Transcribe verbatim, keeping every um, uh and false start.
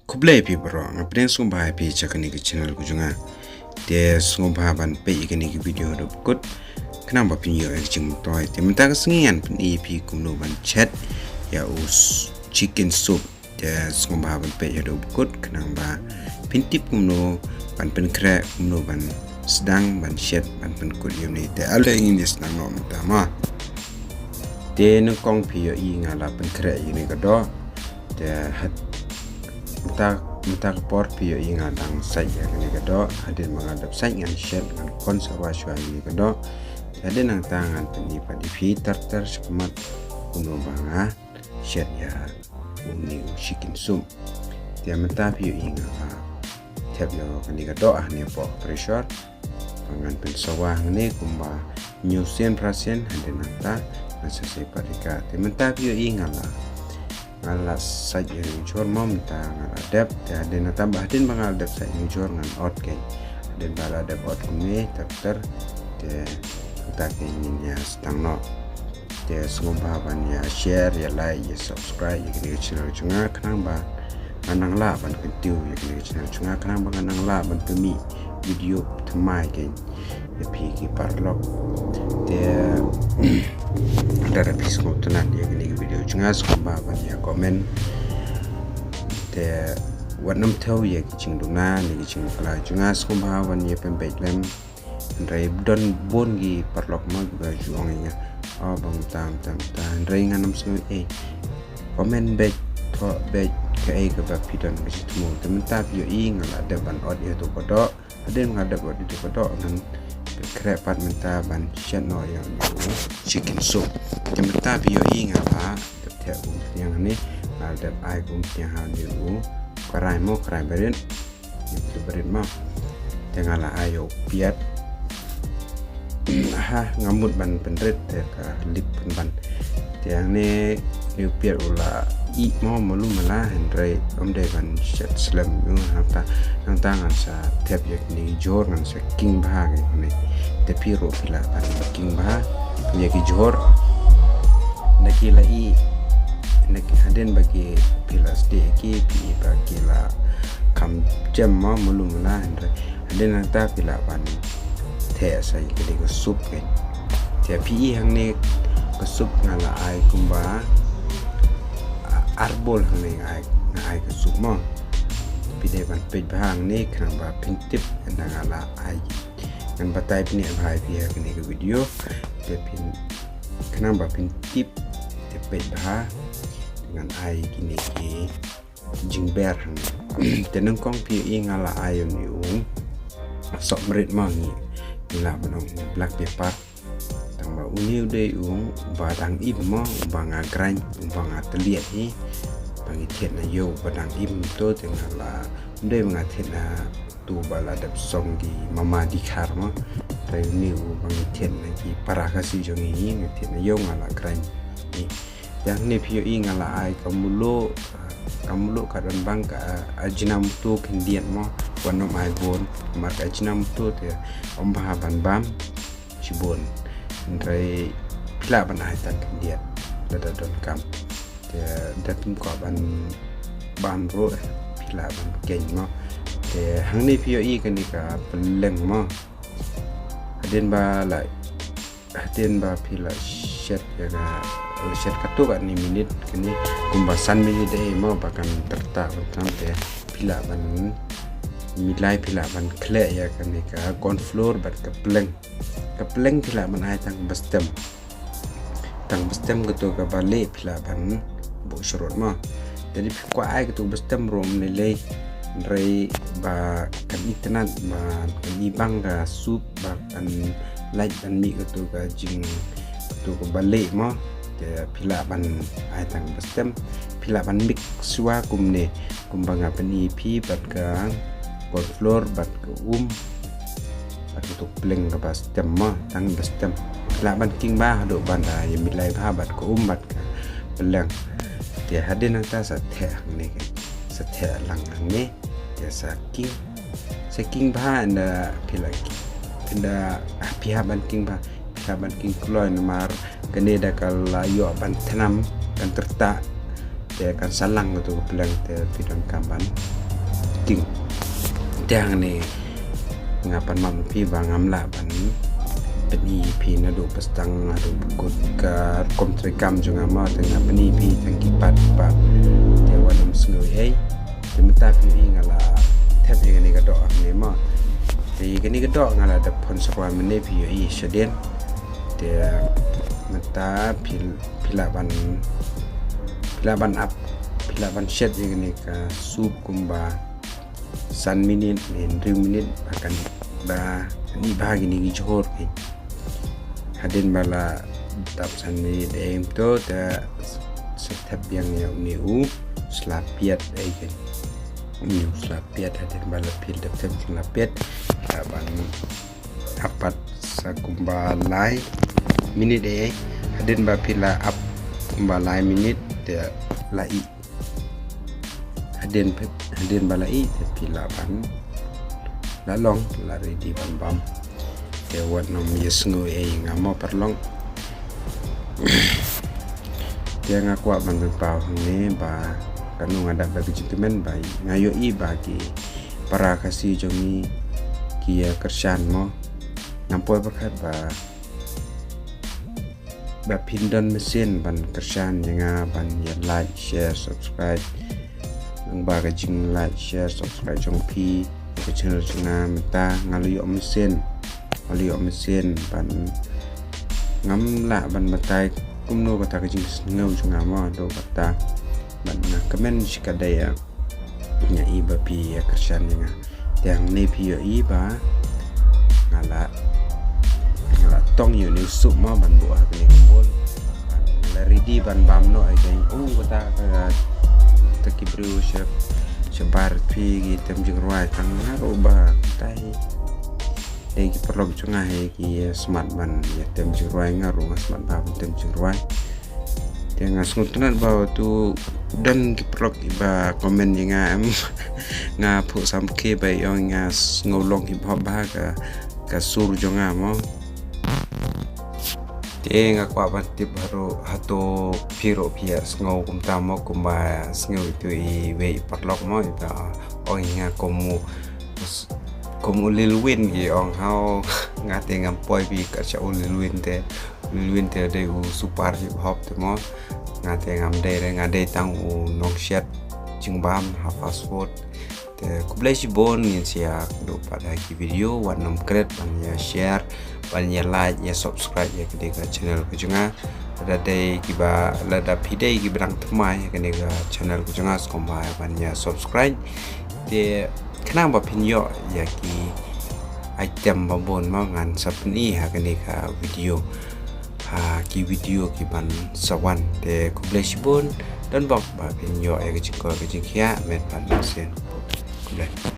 Khublei phi baroh, nga pdiang sngewbha ïa phi sha kane ka channel ka jong nga. Te sngewbha ban peit ïa kane ka video haduh ba kut khnang ba phin ïoh ïa ka jingmyntoi. Te mynta ka sngi ngan pyni ïa phi kumno ban shet ïa u s-, chicken soup. Te sngewbha ban peit haduh ba kut khnang ba phin tip kumno ban pynkhreh, kumno ban sdang ban shet, ban pynkut ïa une. Te ale ngin ïa sdang noh mynta mo. Te nyngkong phi ïohi nga la pynkhreh ïa kane ka doh. Te had-, mynta, mynta ka por phi ïohi nga dang sait ïa kane ka doh. Hadien ba nga dep sait ngan shet, ngan khon sawa shuwa ïa kane ka doh. Te hadien nangta ngan pyni pat ïa phi ter ter shakhmat kumno ba nga shet ïa une u chicken soup. Te mynta phi ïohi nga la thep ïa kane ka doh hangne hapoh pressure. Ba ngan pynsawa hangne kumba hynñiew sien phra sien, hadien nangta ngan sa sei pat ïa ka. Te mynta phi ïohi nga la, nga la sait ïa une u jhur mo, mynta nga la dep. Te hadien nangta ba hadien ba nga la dep sait ïa une u jhur ngan ot keiñ. Hadien ba la dep ot kumne ter ter, te mynta keiñ ngin ïa sdang noh. Te sngewbha ban ïa share, ïa like, ïa subscribe ïa kane ka channel jong nga khnang ba ngan nang lah ban kyntiew ïa kane ka channel jong nga, khnang ba ngan nang lah ban pynmih video thymmai keiñ ïa phi ki paralok. Te lada phi sngewtynnat ïa kane ka video jong nga sngewbha ban ïa comment. Te wat nym thew ïa ki jingduna ne ki jingbakla jong nga, sngewbha ban ïa pynbeit lem. Hynrei don bun ki paralok mo kiba ju ong ïa nga, oh, ba mynta mynta mynta. Hynrei ngan ym sngew ei. Comment beit, thoh beit kaei kaba phi don ka jingthmu. Te mynta phi ïohi nga la dep ban ot ïa tu ka doh. Hadien nga dep ot ïa tu ka doh ngan pynkhreh pat mynta ban shet noh ïa une u chicken soup. Te mynta phi ïohi nga la dep theh kum pynïang ne, nga la dep ai kum pynïang ha une u karai mo, karai barit. Ïa u barit mo. Te nga la ai ïa u piat. Ha, nga mut ban pynrit te ka lip pynban. Te hangne une u piat u la ih mo, malu mala, hynrei ym dei ban shet slem ïa u. Nangta, nangta ngan sa thep ïa kine ki jhur, ngan sa king bha ïa kine. Te phi ruh phi lah ban king bha ïa ki jhur. Na ki la ih, na ki hadien ba ki phi la sdieh ïa ki, phi ïohi ba ki la kham jem mo, malu mala, hynrei hadien nangta phi lah ban theh sa ïa kane ka soup keiñ. Te phi ïohi hangne ka soup nga la ai kumba, a, ar bowl hangne nga ai, nga ai ka soup mo. Phi dei ban peit bha hangne khnang ba phin tip ynda nga la ai. Ngan batai pynïaid bha ïa phi ha kane ka video. Te phin, khnang ba phin tip, te peit bha. Ngan ai kine ki jingber hangne. Te nyngkong phi ïohi nga la ai une u sohmarit mo, ngi, ngi lah ban ong black pepper. Tangba une u dei u ba dang im mo, u ba nga grind, u ba nga tylliat hi. Ba ngi thied na ïew ba dang im to, te nga la, ym dei ba nga thied na tu ba la dep song ki mama dikhar mo. Hynrei une u ba ngi thied na ki para Khasi jong ngi, ngi thied na ïew, nga la grind hi. Te hangne phi ïohi nga la ai ka mluh, ka mluh ka don bang ka Ajinomoto khyndiat mo, wat nym ai bun, namar ka Ajinomoto te ym bha ban bam shibun. Hynrei phi lah ban ai tang khyndiat lada donkam. Te da phim kwah ban bam ruh phi lah ban keiñ mo. Te hangne phi ïohi kane ka pylleng mo. Hadien ba la Hadien ba phi la shet ïa ka, la shet katto katne minit, kane kumba san minit eh mo ba kan tyrtah ban tam, te phi lah ban milai, phi lah ban khleh ïa kane ka corn flour bad ka pylleng. Ka pylleng phi lah ban ai tang ba stem. Tang ba stem, kato kaba lieh phi lah ban buh sharud mo. Te lada phi kwah ai kato ba stem ruh ym lei lei, hynrei ba kan itynnad, ba kan ibang ka soup, ba kan lait ban mih kato ka jing, kato kaba lieh mo. Te phi lah ban ai tang ba stem, phi lah ban mix shuwa kumne, kumba nga pyni ïa phi, bad ka corn flour, bad ka um, bad kato ka pylleng kaba stem mo, tang ba stem. Phi lah ban king bha haduh ban da ïa milai bha bad ka um bad ka pylleng. Te hadien nangta sa theh hangne, sa theh lang hangne. Te sa king, sa king bha, ynda phi la, ynda phi hap ban king bha, phi hap ban king kloi, namar kane da ka la ïoh ban thnam kan tyrtah. Te kan sa lang katu ka pleng te phi donkam ban king. Te hangne nga pan map phi ba ngam lah ban pyni phi naduh ba sdang haduh ba kut ka rukom treikam jong nga mo, te nga pyni phi tang ki pat pat. Te wat nym sngew ei. Te mynta phi ïohi nga la thep ïa kane ka doh hangne mo. Te ïa kane ka doh nga la dep phon sa kawei mynne, phi ïohi shadien. Te mynta phi phi lah ban phi lah ban ap phi lah ban shet ïa kane ka soup kumba san minit ne hynriew minit ba kan, ba kan ih bha kine ki jhur ki. Hadien ba la dap san minit ei kumto te sa thep biang ïa une u sla piat ei ki. Une u sla piat hadien ba la phi dep thep sla piat, lah ban ap pat sa kumba lai minit ei. Hadien ba phi la ap kumba lai minit te la ih. Hadien phi, hadien ba la ih te phi lah ban, la long, la ready ban bam. Te wat nym ïa sngew ei nga mo paralok. Te nga kwah ban pynpaw hangne ba kano nga dap da ka jingkmen ba nga ïohi ba ki para Khasi jong ngi ki ïa kyrshan mo. Ngam poi pyrkhat ba ba phin don mynsiem ban kyrshan ïa nga ban ïa like, share, subscribe. Nang ba ka jing like, share, subscribe jong phi ka channel jong nga mynta nga la ïoh mynsiem. Nga la ïoh mynsiem ban, ngam lah ban batai kumno kata ka jingsngew jong nga mo, haduh katta. Bad nga kmen shikatdei ïa nga i ba phi ïa kyrshan ïa nga. Te hangne phi ïohi ba nga la, nga la tong ïa une u soup mo ban buh ha kane ka bowl. Nga la ready ban bam noh ïa kane. Oh, kata ka, kata ki briew sha, shabar phi ki tem jingrwai, tang nga ruh ba tai. Dei ki paralok jong nga hi ki smat ban ïa tem jingrwai, nga ruh nga smat bha ban tem jingrwai. Te nga sngewtynnat ba tu don ki paralok kiba comment ïa nga em. Nga phuh samrkhie ba ïoh nga sngew long hip hop bha ka, ka sur jong nga mo. Te nga kwah ban tip haruh hato phi ruh phi ïa sngew kumta mo kumba sngew itu iwei i paralok mo, ita ong ïa nga kum u, kum u Lil Wayne ki ong haw. Nga te ngam poi bha kat sha u Lil Wayne te. Lil Wayne te dei u super hip hop te mo. Nga te ngam dei re, nga dei tang u nongshet jingbam ha fast food. Te khublei shibun, ngin sa ïakynduh pat ha ki video, wat nym klet ban ïa share, ban ïa like, ïa subscribe ïa kane ka channel ka jong nga. Lada dei kiba, lada phi dei kiba dang thymmai ïa kane ka channel ka jong nga, sngewbha ban ïa subscribe. Te khnang ba phin ïoh ïa ki item ba bun mo ngan sa pyni ha kane ka video. Ha ki video ki ban sa wan. Te khublei shibun, don bok ba phin ïoh ïa ka jingkor ka jingkhiah, met bad mynsiem. Khublei.